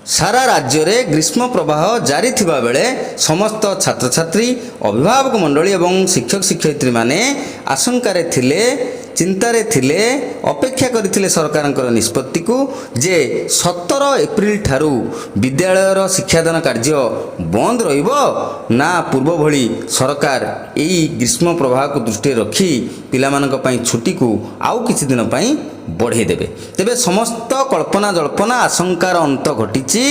ସାରା ରାଜ୍ୟରେ ଗ୍ରୀଷ୍ମ ପ୍ରବାହ ଜାରି ଥିବାବେଳେ ସମସ୍ତ ଛାତ୍ରଛାତ୍ରୀ, ଅଭିଭାବକ ମଣ୍ଡଳୀ ଏବଂ ଶିକ୍ଷକ ଶିକ୍ଷୟିତ୍ରୀମାନେ ଆଶଙ୍କାରେ ଥିଲେ, ଚିନ୍ତାରେ ଥିଲେ, ଅପେକ୍ଷା କରିଥିଲେ ସରକାରଙ୍କର ନିଷ୍ପତ୍ତିକୁ ଯେ 17 ଏପ୍ରିଲ ଠାରୁ ବିଦ୍ୟାଳୟର ଶିକ୍ଷାଦାନ କାର୍ଯ୍ୟ ବନ୍ଦ ରହିବ ନା ପୂର୍ବ ଭଳି ସରକାର ଏଇ ଗ୍ରୀଷ୍ମ ପ୍ରବାହକୁ ଦୃଷ୍ଟିରେ ରଖି ପିଲାମାନଙ୍କ ପାଇଁ ଛୁଟିକୁ ଆଉ କିଛି ଦିନ ପାଇଁ ବଢ଼େଇ ଦେବେ। ତେବେ ସମସ୍ତ କଳ୍ପନା ଜଳ୍ପନା, ଆଶଙ୍କାର ଅନ୍ତ ଘଟିଛି।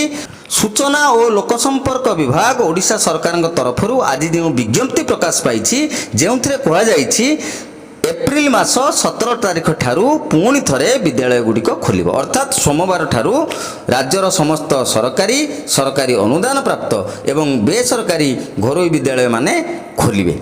ସୂଚନା ଓ ଲୋକସମ୍ପର୍କ ବିଭାଗ, ଓଡ଼ିଶା ସରକାରଙ୍କ ତରଫରୁ ଆଜି ଯେଉଁ ବିଜ୍ଞପ୍ତି ପ୍ରକାଶ ପାଇଛି, ଯେଉଁଥିରେ କୁହାଯାଇଛି ଏପ୍ରିଲ ମାସ 17 ତାରିଖ ଠାରୁ ପୁଣି ଥରେ ବିଦ୍ୟାଳୟ ଗୁଡ଼ିକ ଖୋଲିବ। ଅର୍ଥାତ୍ ସୋମବାର ଠାରୁ ରାଜ୍ୟର ସମସ୍ତ ସରକାରୀ, ସରକାରୀ ଅନୁଦାନ ପ୍ରାପ୍ତ ଏବଂ ବେସରକାରୀ ଘରୋଇ ବିଦ୍ୟାଳୟମାନେ ଖୋଲିବେ।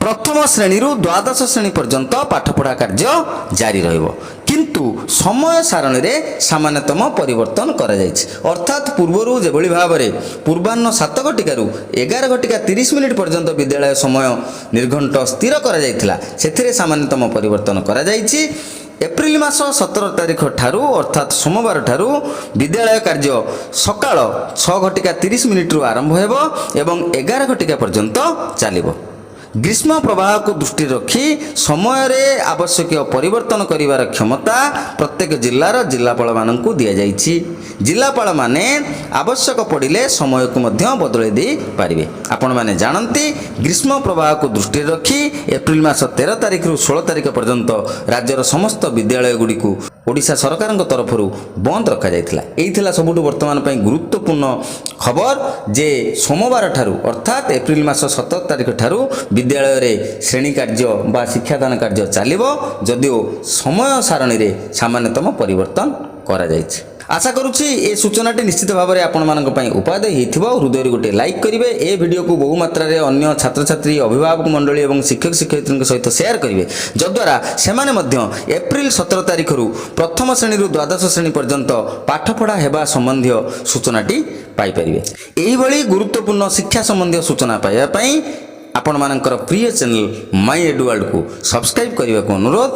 ପ୍ରଥମ ଶ୍ରେଣୀରୁ ଦ୍ୱାଦଶ ଶ୍ରେଣୀ ପର୍ଯ୍ୟନ୍ତ ପାଠପଢ଼ା କାର୍ଯ୍ୟ ଜାରି ରହିବ, କିନ୍ତୁ ସମୟ ସାରଣୀରେ ସାମାନ୍ୟତମ ପରିବର୍ତ୍ତନ କରାଯାଇଛି। ଅର୍ଥାତ୍ ପୂର୍ବରୁ ଯେଭଳି ଭାବରେ ପୂର୍ବାହ୍ନ 7 ଘଟିକାରୁ 11 ଘଟିକା 30 ମିନିଟ୍ ପର୍ଯ୍ୟନ୍ତ ବିଦ୍ୟାଳୟ ସମୟ ନିର୍ଘଣ୍ଟ ସ୍ଥିର କରାଯାଇଥିଲା, ସେଥିରେ ସାମାନ୍ୟତମ ପରିବର୍ତ୍ତନ କରାଯାଇଛି। ଏପ୍ରିଲ ମାସ 17 ତାରିଖ ଠାରୁ, ଅର୍ଥାତ୍ ସୋମବାର ଠାରୁ ବିଦ୍ୟାଳୟ କାର୍ଯ୍ୟ ସକାଳ 6 ଘଟିକା 30 ମିନିଟ୍ରୁ ଆରମ୍ଭ ହେବ ଏବଂ 11 ଘଟିକା ପର୍ଯ୍ୟନ୍ତ ଚାଲିବ। ଗ୍ରୀଷ୍ମ ପ୍ରବାହକୁ ଦୃଷ୍ଟିରେ ରଖି ସମୟରେ ଆବଶ୍ୟକୀୟ ପରିବର୍ତ୍ତନ କରିବାର କ୍ଷମତା ପ୍ରତ୍ୟେକ ଜିଲ୍ଲାର ଜିଲ୍ଲାପାଳମାନଙ୍କୁ ଦିଆଯାଇଛି। ଜିଲ୍ଲାପାଳମାନେ ଆବଶ୍ୟକ ପଡ଼ିଲେ ସମୟକୁ ମଧ୍ୟ ବଦଳାଇ ଦେଇପାରିବେ। ଆପଣମାନେ ଜାଣନ୍ତି, ଗ୍ରୀଷ୍ମ ପ୍ରବାହକୁ ଦୃଷ୍ଟିରେ ରଖି ଏପ୍ରିଲ ମାସ 13 ତାରିଖରୁ 16 ତାରିଖ ପର୍ଯ୍ୟନ୍ତ ରାଜ୍ୟର ସମସ୍ତ ବିଦ୍ୟାଳୟଗୁଡ଼ିକୁ ଓଡ଼ିଶା ସରକାରଙ୍କ ତରଫରୁ ବନ୍ଦ ରଖାଯାଇଥିଲା। ଏଇ ଥିଲା ସବୁଠୁ ବର୍ତ୍ତମାନ ପାଇଁ ଗୁରୁତ୍ୱପୂର୍ଣ୍ଣ ଖବର ଯେ ସୋମବାର ଠାରୁ, ଅର୍ଥାତ୍ ଏପ୍ରିଲ ମାସ 17 ତାରିଖ ଠାରୁ ବିଦ୍ୟାଳୟରେ ଶ୍ରେଣୀ କାର୍ଯ୍ୟ ବା ଶିକ୍ଷାଦାନ କାର୍ଯ୍ୟ ଚାଲିବ, ଯଦିଓ ସମୟ ସାରଣୀରେ ସାମାନ୍ୟତମ ପରିବର୍ତ୍ତନ କରାଯାଇଛି। ଆଶା କରୁଛି ଏ ସୂଚନାଟି ନିଶ୍ଚିତ ଭାବରେ ଆପଣମାନଙ୍କ ପାଇଁ ଉପାଦେୟ ହେଇଥିବ। ହୃଦୟରୁ ଗୋଟିଏ ଲାଇକ୍ କରିବେ। ଏ ଭିଡ଼ିଓକୁ ବହୁ ମାତ୍ରାରେ ଅନ୍ୟ ଛାତ୍ରଛାତ୍ରୀ, ଅଭିଭାବକ ମଣ୍ଡଳୀ ଏବଂ ଶିକ୍ଷକ ଶିକ୍ଷୟିତ୍ରୀଙ୍କ ସହିତ ସେୟାର କରିବେ, ଯଦ୍ୱାରା ସେମାନେ ମଧ୍ୟ ଏପ୍ରିଲ 17 ତାରିଖରୁ ପ୍ରଥମ ଶ୍ରେଣୀରୁ ଦ୍ୱାଦଶ ଶ୍ରେଣୀ ପର୍ଯ୍ୟନ୍ତ ପାଠପଢ଼ା ହେବା ସମ୍ବନ୍ଧୀୟ ସୂଚନାଟି ପାଇପାରିବେ। ଏଇଭଳି ଗୁରୁତ୍ୱପୂର୍ଣ୍ଣ ଶିକ୍ଷା ସମ୍ବନ୍ଧୀୟ ସୂଚନା ପାଇବା ପାଇଁ ଆପଣମାନଙ୍କର ପ୍ରିୟ ଚ୍ୟାନେଲ ମାଇ ଏଡୁୱାର୍ଲଡକୁ ସବସ୍କ୍ରାଇବ୍ କରିବାକୁ ଅନୁରୋଧ।